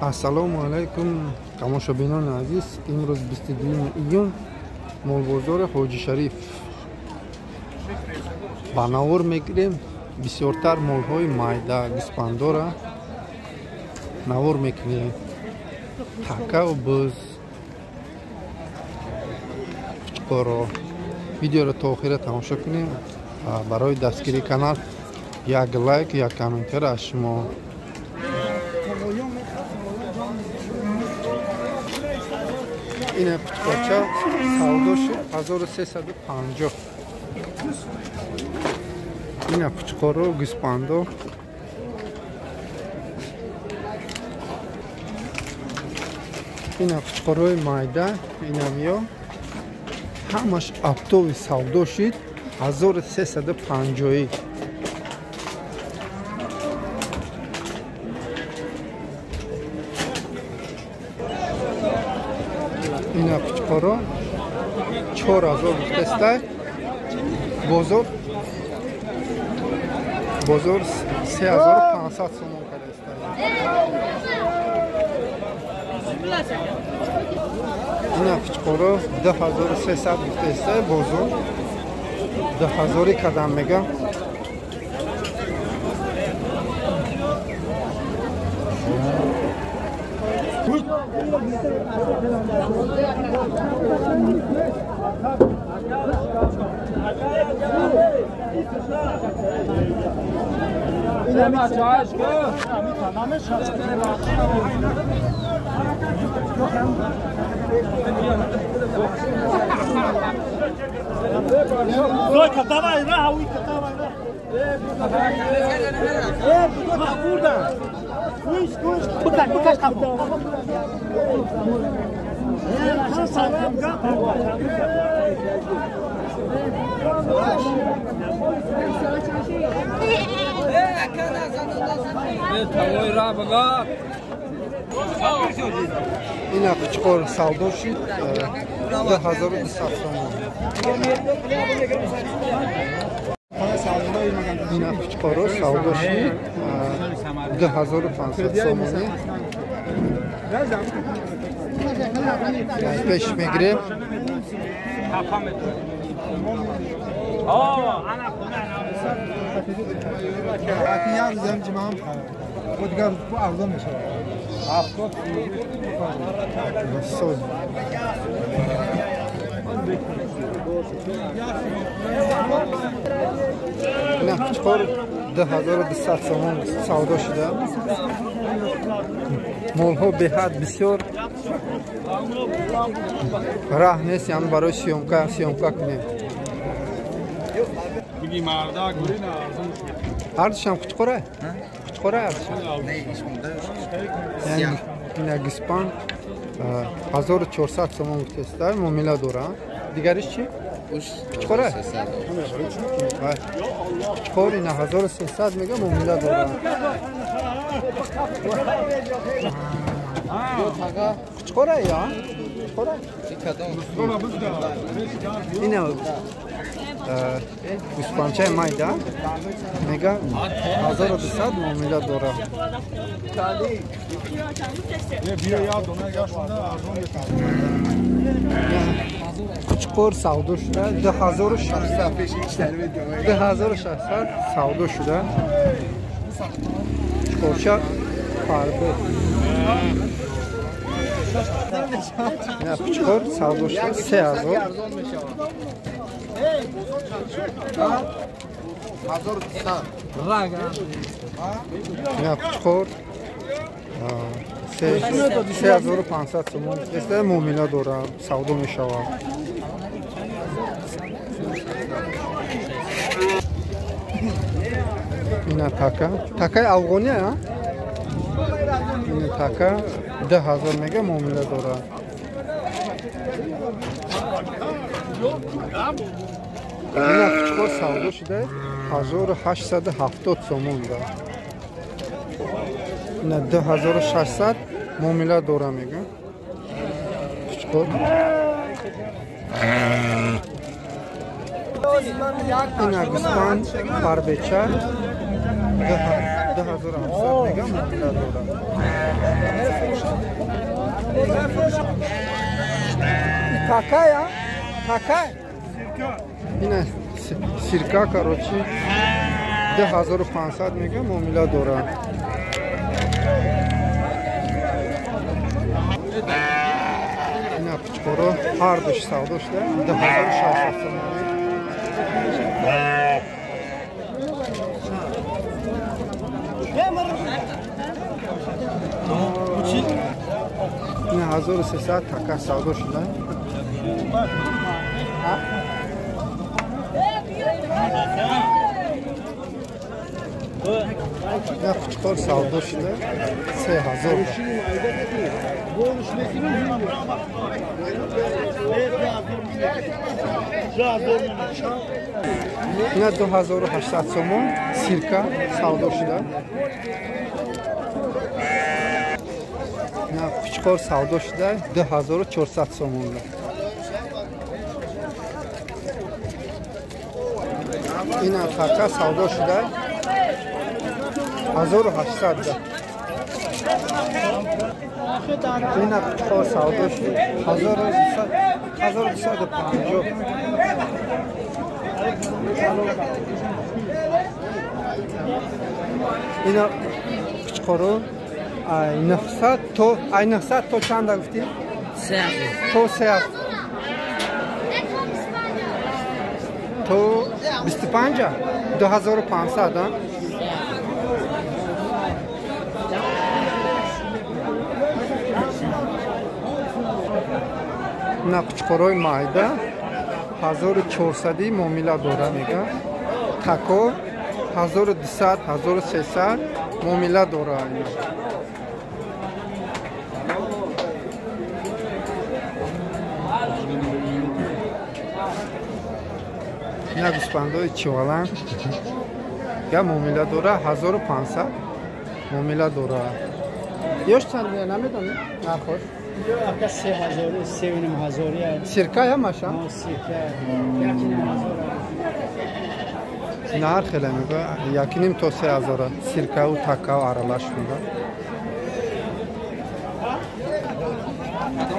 Ассалому алайкум, тамошобинони азиз. Имрӯз 22 июн молбозори Ҳоҷи Шариф ба навор мегирем. Бисёртар молҳои майда гӯспандора навор мекунем. Такаву буз, қучқоро. Видеоро то охира тамошо кунем. Барои дастгирии канал як лайк, як комментар аз шумо. Ина қучқорча савдо шуд 1350. Ина қучқоро гӯспандо. Ина қучқорои майда, инамиё ҳамаш оптови савдо шуд 1350. Ина қучқоро 4000 гуфтестай. Бозор 3500 сомон кардестай. Ина қучқоро 2300 гуфтестай. Бозор 2000 кадам мегам. Ина қучқор савдо шуд 2200 сомон. Ина қучқоро савдо шуд 2500 сомонӣ. Пеш мегирем. Ина қучқор 2200 сомон савдо шуда. Молҳо беҳад бисёр, раҳ нест, яъне барои съёмка кунем. Ҳардушам қучқора? Қучқора ҳардушам? Ина гиспан 1400 сомон гуфтестай, муомила дора. Дигариш чи? Қучқора? Қучқор ина 1300 мега, муомила дора. Қучқора я? Қучқора? Ина гӯспанчаи майда мега 1200 муомила дора. Қучқор савдо шуда 2600. 2600 савдо шуда. Қучқорча фарбе. Қучқор савдо шуда 3000. Ина қучқор 3500 сомон эста муомила дора, савдо мешавад. Ина така, такаи афғония, ина така 10000 мега, муомила дора. Ина қучқор савдо шуда 1870 сомон да. Ина 2600 муомила дора мега. Қучқор. Ина гӯспанд фарбеча 2700 мега, муомила дора. Такая? Такая? Ина сирка, короче, 2500 мега муомила дорад. Ина пичқоро ҳар душ савдо шуда 2600 сомонӣ. Ина 1300 така савдо шуда. Ина қучқор савдо шуда 3000. Ина 2800 сомон сирка савдо шуда. Ина қучқор савдо шуда 2400 сомон. Ина така савдо шуда 1800. Ина қучқор савдо шуд 1250. Ина қучқоро 900 то 900 то чанда гуфтӣ? То 3 то 25 2500. Ина қучқорои майда 1400 муомила дора мега. Тако 1200 1300 муомила дора. Ина гӯсфандои чивалан я муомила дора 1500 муомила дора. Ёш чанд намедонӣ нархош? Ака 3000 3500. Сирка ҳамаша? Сирка 1500. Нарх хеле мега 1.5 то 3000 сиркау такау аралаш мега.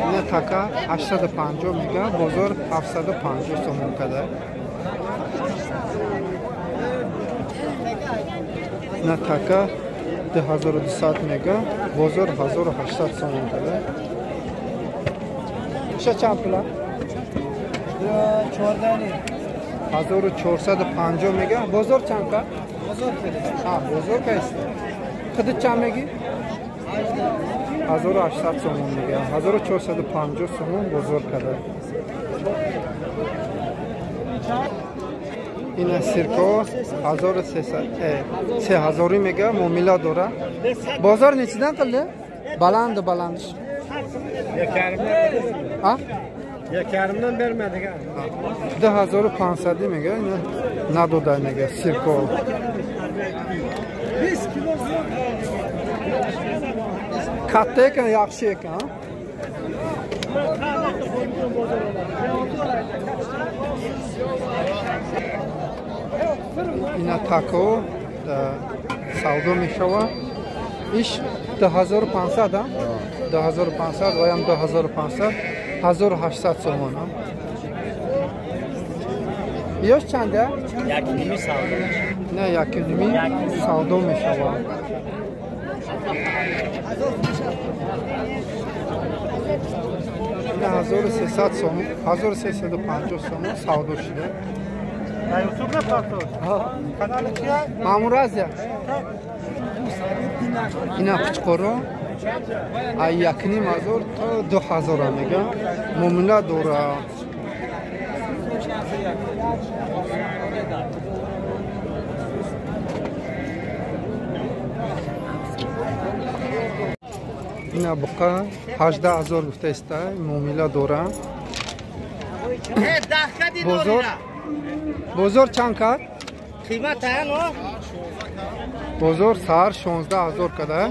Ина така 850 мега, бозор 750 сомон када. Ина така 2200 мега, бозор 1800 сомон када. Иша чанд пула? 1450 мега. Бозор чанд ка? Бозор кайст? Худит чанд меги? 1800 сомон мега. 1450 сомон бозор када. Ина сирко 3000 мега муомила дора. Бозор нечидан қилди? Баланду баландиш. А? Якаримдан бермадик. 2500 мега надода мега сирко. Katta ekan, yaxshi ekan. Ина тако савдо мешавад. Иш 2500, 2500 ва ям 2500, 1800 сомон. Ёш чанда? 1.5 савдо. Не, 1.5 савдо мешавад. 1300 сомон, 1350 сомон савдо шуда. Мамур Азия. Ина қучқоро ай 1500 то 2000 мега муомила дора. Ина буқа 18000 гуфтаиста муомила дора. Бозор чанд кард? Бозор саҳар 16000 када,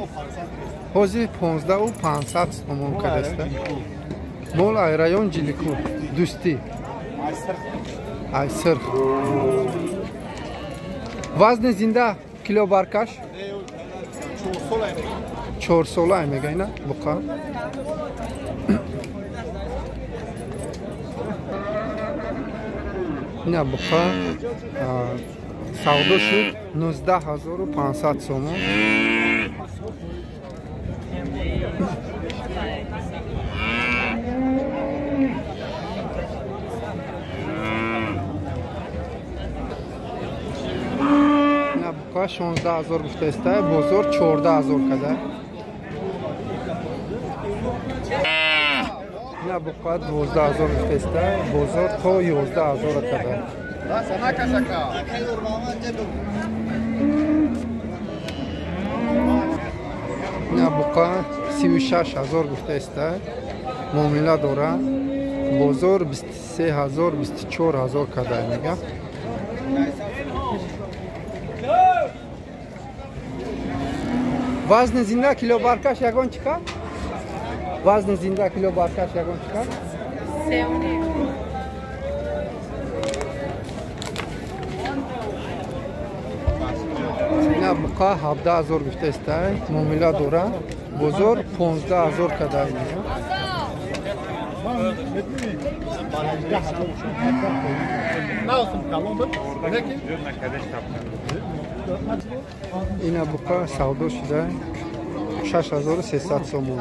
ҳозир 15500 сомон кадаста. Мол ай район Ҷилику, Дӯстӣ. Ай сирх. Вазни зинда кило баркаш? 4 сола мега ина буқа. Ина буқа савдо шуд 19500 сомон. Ина буқа 16000 гуфтааста, бозор 14000 када. Ина буқа 12000 гуфтааста, бозор то 11000 када. Ина буқа 36000 гуфтааста, муомила дора, бозор 23000 24000 када мега. Вазни зинда кило баркаш ягон чӣ кад? Вазни зинда кило баркаш ягон чӣ кад? 3.5. Ина буқа 17000 гуфтааста, муомила дора, бозор 15000 када мега. Ина буқа савдо шуда 6300 сомон.